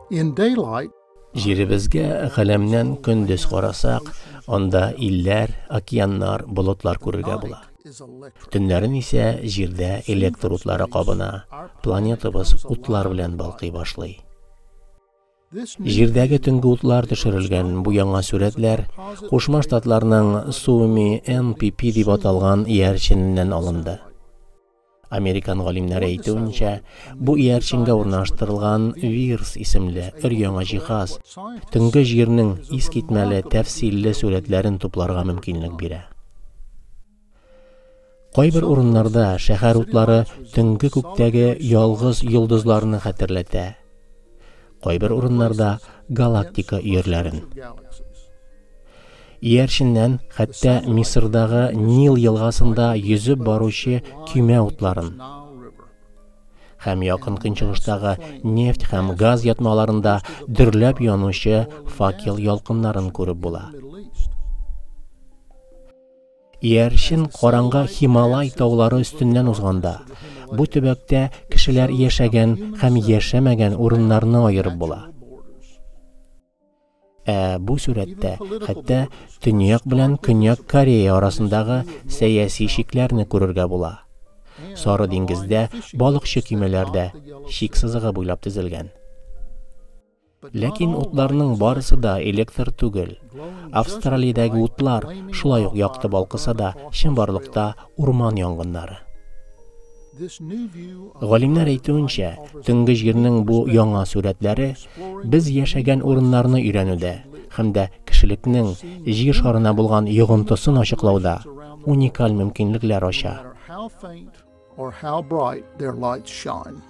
In daylight, Җиребезгә галәмнән көндез карасак, анда илләр, океаннар, болытлар күрергә була. Төннәрен исә җирдә электр утлары кабына, планетабыз утлар белән балкый башлый. Җирдәге төнге утлар төшерелгән бу яңа сурәтләр Кушма Штатларның Suomi NPP дип аталган иярчененнән алынды. Американ галимнәре әйтүенчә, бу иярченгә урнаштырылган VIIRS исемле өр-яңа җиһаз төнге җирнең искитмәле тәфсилле сурәтләрен тупларга мөмкинлек бирә. Кайбер урыннарда шәһәр утлары төнге күктәге ялгыз йолдызларны хәтерләтә. Кайбер урыннарда галактика өерләрен. Иярченнән хәтта Мисырдагы Нил елгасында йөзеп баручы көймә утларын һәм Якын Көнчыгыштагы нефть һәм газ ятмаларында дөрләп янучы факел ялкыннарын күреп була. Иярчен караңгы Һималай таулары өстеннән узганда, бу төбәктә кешеләр яшәгән һәм яшәмәгән урыннарны аерып була. Ә бу сурәттә хәтта Төньяк белән Көньяк Корея арасындагы сәяси чикләрне күрергә була. Сары диңгездә балыкчы көймәләр дә чик сызыгы буйлап тезелгән. Ләкин утларның барысы да электр түгел. Австралиядәге утлар шулай ук якты балкыса да, чынбарлыкта урман янгыннары. Галимнәр әйтүенчә, төнге җирнең бу яңа сурәтләре без яшәгән урыннарны өйрәнүдә һәм дә кешелекнең җир шарына булган йогынтысын ачыклауда уникаль мөмкинлекләр ача. Or how bright their lights shine.